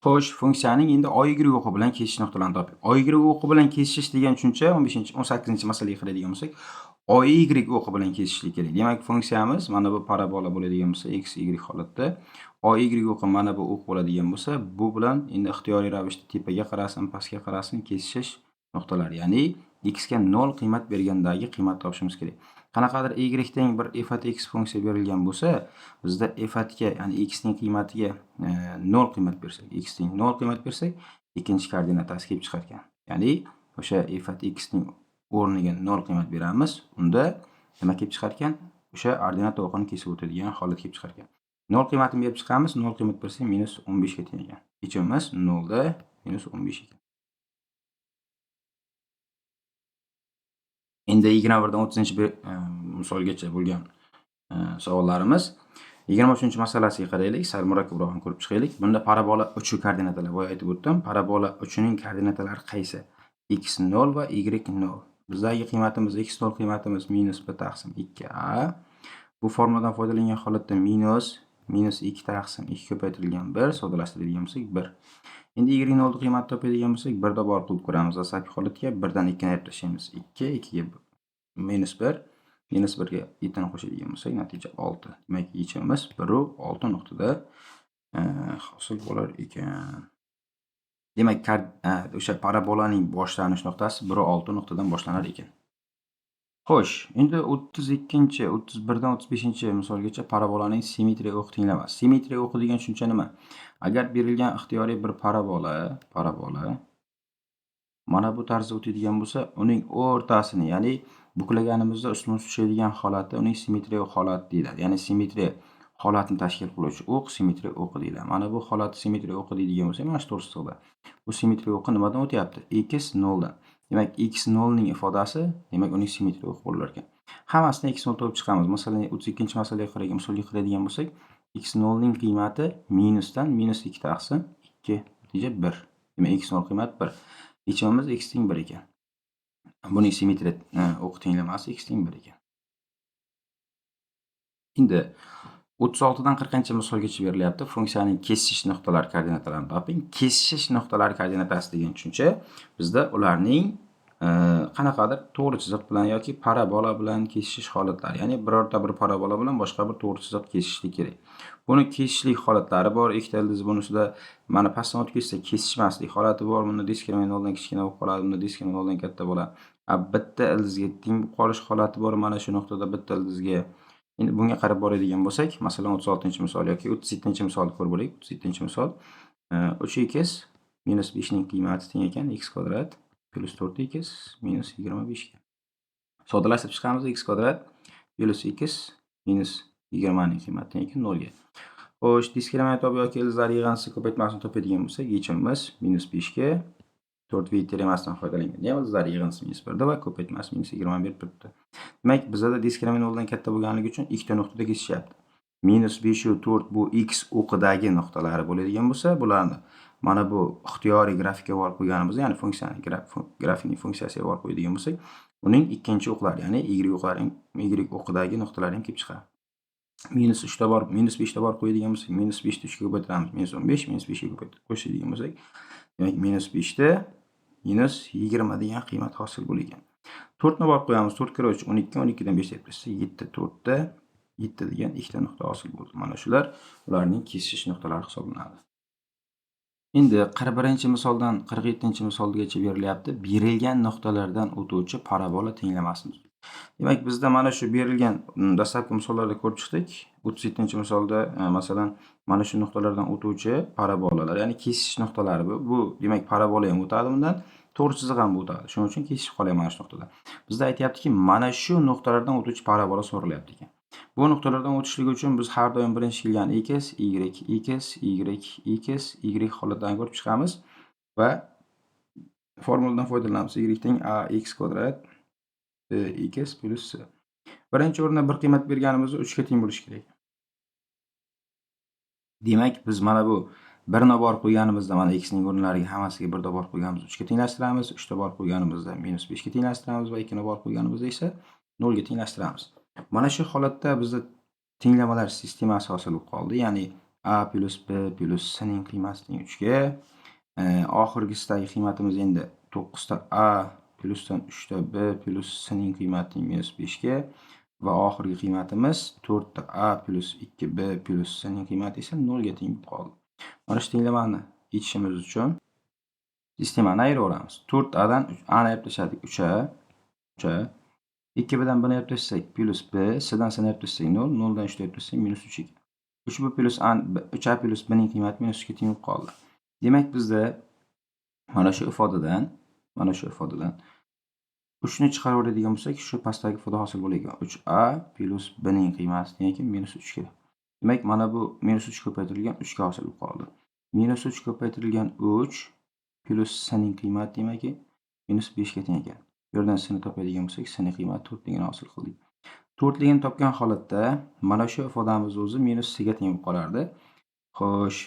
Xo'sh, funksiyaning endi OY o'qi bilan kesishish nuqtalarini toping. OY o'qi bilan kesishish degan tushuncha 15, 18-masalaga qaraydigan bo'lsak, OY o'qi bilan kesishlik kerak. Demak, funksiyamiz mana bu parabola bo'ladigan bo'lsa, x, y holatda OY o'qi mana bu o'q bo'ladigan bo'lsa, bu bilan endi ixtiyoriy ravishda tepaga qarasin, pastga qarasin, kesishish nuqtalari, ya'ni x ga 0 qiymat bergandagi qiymat topishimiz kerak. Qanaqadir y teng bir f at x funksiya berilgan bo'lsa, bizda f at ga, ya'ni x ning qiymatiga 0 qiymat bersak, x teng 0 qiymat bersak, ikkinchi koordinatasi kelib chiqar ekan. Ya'ni o'sha f at x ning o'rniga 0 qiymat beramiz, unda nima kelib chiqar ekan? O'sha ordinata o'qini kesib o'tadigan holat kelib chiqar ekan. 0 qiymatini berib chiqamiz, 0 qiymat bersak -15 ga teng ekan. Yechimimiz 0 da -15 ekan. Endi 21 dan 30 misolgacha bo'lgan savollarimiz. 23-masalasiga qaraylik, sal murakkabroqini ko'rib chiqaylik. Bunda parabola 3 koordinatalar, boya aytib o'tdim. Parabola 3 ning koordinatalari qaysi? x0 va y0. Bizdagi qiymatimiz x0 qiymatimiz -1 taqsim 2a. Bu formuladan foydalangan holatda minus 2 taqsim 2 ko'paytirilgan 1, soddalashtiradigan bo'lsak 1. Endi y0 qiymat topadigan bo'lsak, 1 da bor qilib ko'ramiz. Dastlabki holatga 1 dan 2 ni ayirib tashlaymiz. 2, 2 ga -1, -1 ga 7 ni qo'shadigan bo'lsak, natija 6. Demak, yechimimiz 1 va 6 nuqtada hosil bo'lar ekan. Demak, o'sha parabolaning boshlanish nuqtasi 1 va 6 nuqtadan boshlanar ekan. Xo'sh, endi 32, 31 dan 35 misolgacha parabolaning simmetriya o'qi tenglamasi. Simmetriya o'qi degan tushuncha nima? Agar berilgan ixtiyoriy bir parabola mana bu tarzda o'tadigan bo'lsa, uning o'rtasini, ya'ni buklaganimizda ustma-ust tushadigan holati uning simmetriya holati deyiladi. Ya'ni simmetriya holatini tashkil qiluvchi o'q simmetriya o'qi deyiladi. Mana bu holat simmetriya o'qi deydigan bo'lsak, mana shu to'rt chiziqda. Bu simmetriya o'qi nimadan o'tyapti? X 0 dan. Demak, x 0 ning ifodasi, demak, uning simmetriya o'qi bo'lar ekan. Hammasini x 0 topib chiqamiz. Masalan, 32-masalaga qaragan, misolga qaraydigan bo'lsak, x 0 ning qiymati minusdan -2 taqsim 2, natija 1. Demak, x 0 qiymat 1. Yechimimiz x teng 1 ekan. Buning simmetriya o'qi tenglamasi x teng 1 ekan. Endi 36 dan 40 misolgacha berilyapti. Funksiyaning kesishish nuqtalari koordinatalarini toping. Kesishish nuqtalari koordinatasi degan tushuncha bizda ularning qanaqadir to'g'ri chiziq bilan yoki parabola bilan kesishish holatlari, ya'ni birorta bir parabola bilan boshqa bir to'g'ri chiziq kesishlik kerak. Buni kesishlik holatlari bor. Ikkita ildiz bunisida mana pastdan o'tib ketsa kesishmaslik holati bor. Bunda diskriminant 0 dan kichkina bo'lib qoladi, bunda diskriminant 0 dan katta bo'ladi. Bitta ildizga teng bo'lib qolish holati bor. Mana shu nuqtada bitta ildizga. Endi bunga qarab boradigan bo'lsak, masalan 36-misol yoki 37-misolni ko'rib olaylik. 37-misol 3x minus 5 ning qiymati teng ekan x kvadrat plus 4x minus 25 ga. Soddalashtirib chiqamiz, x kvadrat plus x minus 20 ning qiymati teng ekan 0 ga. Xo'sh, diskriminant topib yoki ildizlar yig'indisi ko'paytmasini topadigan bo'lsak, yechimimiz minus 5 ga 4 v teoremasidan foydalangan. Ildizlar yig'indisi minus 1 va ko'paytmasi minus 20 berib turibdi. Demak, bizada diskriminant 0 dan katta bo'lganligi uchun ikkita nuqtada kesishyapti. Minus 5 va 4 bu x o'qidagi nuqtalari bo'ladigan bo'lsa, bularni mana bu ixtiyoriy grafikka borib qo'yganimizda, ya'ni funksiyani grafikning funksiyasiga borib qo'yadigan bo'lsak, uning ikkinchi o'qlari, ya'ni y o'qlari, y o'qidagi nuqtalari ham kelib chiqadi. Minus 3 ta borib, minus 5 ta borib qo'yadigan bo'lsak, minus 5 ni 3 ga ko'paytiramiz, minus 15, minus 5 ga ko'paytirib qo'shadigan bo'lsak, demak minus 5 ta minus 20 degan qiymat hosil bo'lgan. 4 ni borib qo'yamiz, 4 kira 3, 12, 12 dan 5 deb qo'ysa, 7, 4 ta 7 degan ikkita nuqta hosil bo'ldi. Mana shular ularning kesishish nuqtalari hisoblanadi. Endi 41-misoldan 47-misolgacha berilyapti. Berilgan nuqtalardan o'tuvchi parabola tenglamasini. Demak, bizda mana shu berilgan dastlabki misollarda ko'rib chiqdik. 37-misolda masalan mana shu nuqtalardan o'tuvchi parabolalar, ya'ni kesishish nuqtalari bu. Bu demak parabola ham o'tadi bundan, to'g'ri chiziq ham o'tadi. Shuning uchun kesishib qolyapti mana shu nuqtada. Bizda aytyaptiki, mana shu nuqtalardan o'tuvchi parabola so'ralyapti ekan. Bu nuqtalardan o'tishligi uchun biz har doim birinchi kelgan x, y, x, y, x, y holatlarini ko'rib chiqamiz va formuladan foydalanamiz. Y teng a x kvadrat x plus c. Birinchi o'rinda bir qiymat berganimizda 3 ga teng bo'lishi kerak. Demak, biz mana bu 1 ni borib qo'yganimizda mana x ning o'rinlariga hammasiga 1 da borib qo'yganimizda 3 ga tenglashtiramiz, 3 ta borib qo'yganimizda minus 5 ga tenglashtiramiz va 2 ni borib qo'yganimizda esa 0 ga tenglashtiramiz. Mana shu holatda bizda tenglamalar sistemasi hosil bo'lib qoldi. Ya'ni A plyus B plyus C ning qiymati teng 3 ga. Oxirgisidagi qiymatimiz endi 9 ta A plyusdan 3 ta B plyus C ning qiymati teng minus 5 ga va oxirgi qiymatimiz 4 ta A plyus 2 B plyus C ning qiymati esa 0 ga teng bo'lib qoldi. Mana shu tenglamani yechishimiz uchun sistemani ayiraveramiz. 4 A dan A ni ayirib tashladik 3 A, 3 A. 2 B dan B ni ayirib tashlasak plyus B, C dan C ni ayirib tashlasak 0, 0 dan 3 ni ayirib tashlasak minus 3 ekan. 3 B plyus A, 3 A plyus B ning qiymati minus 3 ga teng bo'lib qoldi. Demak, bizda mana shu ifodadan 3 ni chiqarib oladigan bo'lsak, shu pastdagi ifoda hosil bo'lar ekan. 3a plyus b ning qiymati teng ekan minus 3 ga. Demak, mana bu minus 3 ko'paytirilgan 3 ga hosil bo'lib qoldi. Minus 3 ko'paytirilgan 3 plyus c ning qiymati demak minus 5 ga teng ekan. Bu yerdan c ni topadigan bo'lsak, c ning qiymati 4 ligini hosil qildik. 4 ligini topgan holatda mana shu ifodamiz o'zi minus c ga teng bo'lib qolardi. Xo'sh,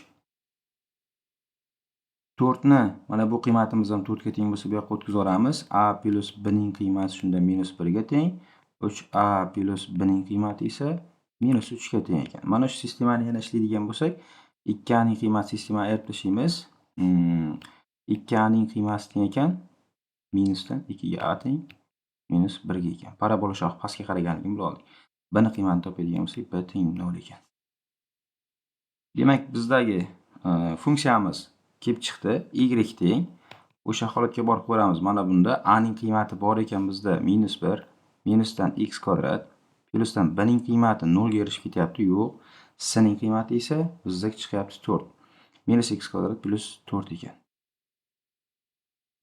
4 ni mana bu qiymatimiz ham 4 ga teng bo'lsa, bu yoqqa o'tkazib yuboramiz. A plyus b ning qiymati shunda minus 1 ga teng. 3a plyus b ning qiymati esa minus 3 ga teng ekan. Mana shu sistemani yana ishlaydigan bo'lsak, 2a ning qiymati sistemani ayirib tashlaymiz. 2a ning qiymati teng ekan minusdan 2 ga a teng minus 1 ga ekan. Parabola shoxi pastga qaraganligini bila oldik. B ni qiymatini topadigan bo'lsak, b teng 0 ekan. Demak, bizdagi funksiyamiz kelib chiqdi. Y teng o'sha holatga borib ko'ramiz. Mana bunda a ning qiymati bor ekan bizda minus 1, minusdan x kvadrat, plyusdan b ning qiymati 0 ga erishib ketyapti, yo'q. C ning qiymati esa bizda chiqyapti 4. Minus x kvadrat plyus 4 ekan.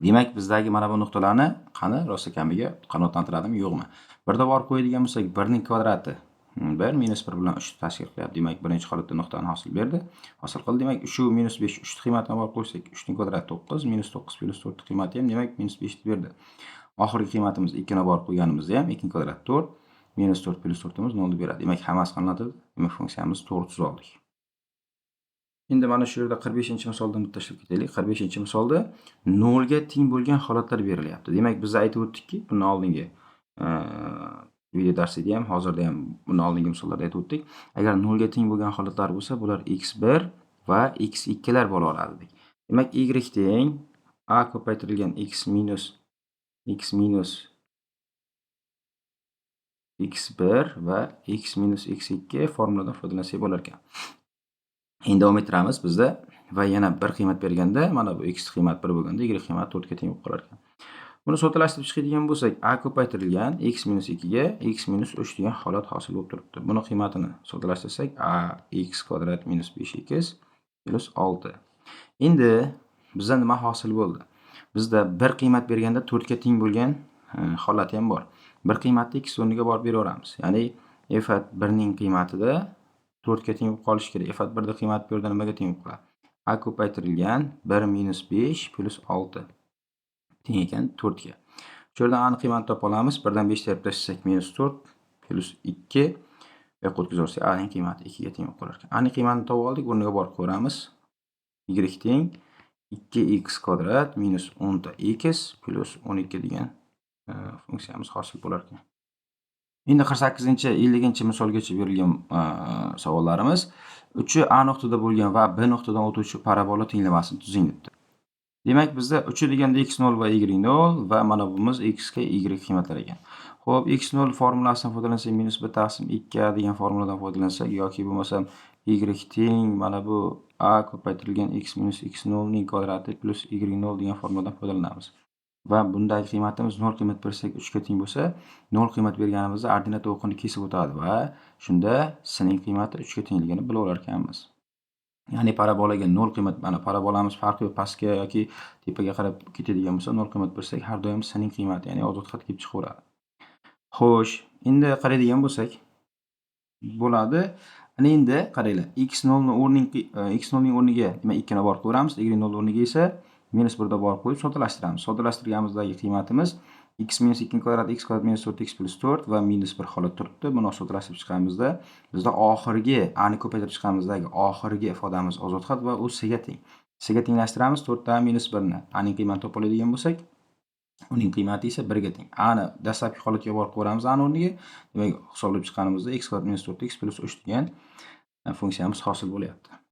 Demak, bizdagi mana bu nuqtalarni qani rosa kamiga qanoatlantiradimi, yo'qmi? Birda borib qo'yadigan bo'lsak, 1 ning kvadrati 1 minus 1 bilan 3 tashkil qilyapti. Demak, birinchi holatda nuqtani hosil berdi. Hosil qildi. Demak, shu minus 5 3 qiymatini borib qo'ysak, 3 ning kvadrati 9, minus 9 plyus 4 qiymati ham demak minus 5 ni berdi. Oxirgi qiymatimiz 2 ni borib qo'yganimizda ham 2 ning kvadrati 4, minus 4 plyus 4imiz 0 ni beradi. Demak, hammasi qanaqadir. Demak, funksiyamiz to'g'ri tuza oldik. Endi mana shu yerda 45-misoldan bitta tashlab ketaylik. 45-misolda 0 ga teng bo'lgan holatlar berilyapti. Demak, biz aytib o'tdikki, bundan oldingi video darsida ham, hozirda ham bundan oldingi misollarda aytib o'tdik. Agar 0 ga teng bo'lgan holatlar bo'lsa, bular x1 va x2 lar bo'la oladi dedik. Demak, y teng a ko'paytirilgan x minus x1 va x minus x2 formuladan foydalansak bo'lar ekan. Endi davom ettiramiz bizda va yana bir qiymat berganda, mana bu x qiymat 1 bo'lganda, y qiymati 4 ga teng bo'lib qolar ekan. Buni soddalashtirib chiqadigan bo'lsak, a ko'paytirilgan x minus 2 ga x minus 3 degan holat hosil bo'lib turibdi. Buni qiymatini soddalashtirsak, a x kvadrat minus 5x plyus 6. Endi bizda nima hosil bo'ldi? Bizda bir qiymat berganda 4 ga teng bo'lgan holati ham bor. Bir qiymatni x o'rniga borib beraveramiz. Ya'ni f at 1 ning qiymatida 4 ga teng bo'lib qolishi kerak. F at 1 ning qiymati bu yerda nimaga teng bo'lib qoladi? A ko'paytirilgan 1 minus 5 plyus 6 teng ekan 4 ga. Shu yerdan a ning qiymatini topa olamiz. 1 dan 5 ni ayirib tashlasak minus 4 plyus 2 bu yoqqa o'tkazib yuborsak a ning qiymati 2 ga teng bo'lib qolar ekan. A ning qiymatini topib oldik, o'rniga borib ko'ramiz. Y teng 2x kvadrat minus 10 ta x plyus 12 degan funksiyamiz hosil bo'lar ekan. Endi 48-50 misolgacha berilgan savollarimiz. 3 A nuqtada bo'lgan va B nuqtadan o'tuvchi parabola tenglamasini tuzing debdi. Demak, bizda 3 deganda x0 va y0 va mana bimiz x ga y qiymatlar ekan. Xo'p, x0 formulasidan foydalansak minus b taqsim 2a degan formuladan foydalansak yoki bo'lmasam y teng mana bu a ko'paytirilgan x minus x0 ning kvadrati plyus y0 degan formuladan foydalanamiz. Va bundagi qiymatimiz 0 qiymat bersak 3 ga teng bo'lsa, 0 qiymat berganimizda ordinata o'qini kesib o'tadi va shunda c ning qiymati 3 ga tengligini bila olar ekanmiz. Ya'ni parabolaga 0 qiymat, mana parabolamiz farqi yo'q, pastga yoki tepaga qarab ketadigan bo'lsa, 0 qiymat bersak, har doim c ning qiymati, ya'ni ozod xat kelib chiqaveradi. Xo'sh, endi qaraydigan bo'lsak bo'ladi. Ana endi qaranglar, x0 ni o'rning x0 ning o'rniga demak 2 ni borib qo'yamiz, y0 o'rniga esa minus 1 da borib qo'yib soddalashtiramiz. Soddalashtirganimizdagi qiymatimiz x minus 2 kvadrat x kvadrat minus 4x plyus 4 va minus 1 holat turibdi. Buni soddalashtirib chiqqanimizda bizda oxirgi a ni ko'paytirib chiqqanimizdagi oxirgi ifodamiz ozod xat va u c ga teng. C ga tenglashtiramiz 4 ta minus 1 ni. A ning qiymatini topa oladigan bo'lsak, uning qiymati esa 1 ga teng. A ni dastlabki holatga borib qo'yamiz a ni o'rniga. Demak, hisoblab chiqqanimizda x kvadrat minus 4x plyus 3 degan funksiyamiz hosil bo'lyapti.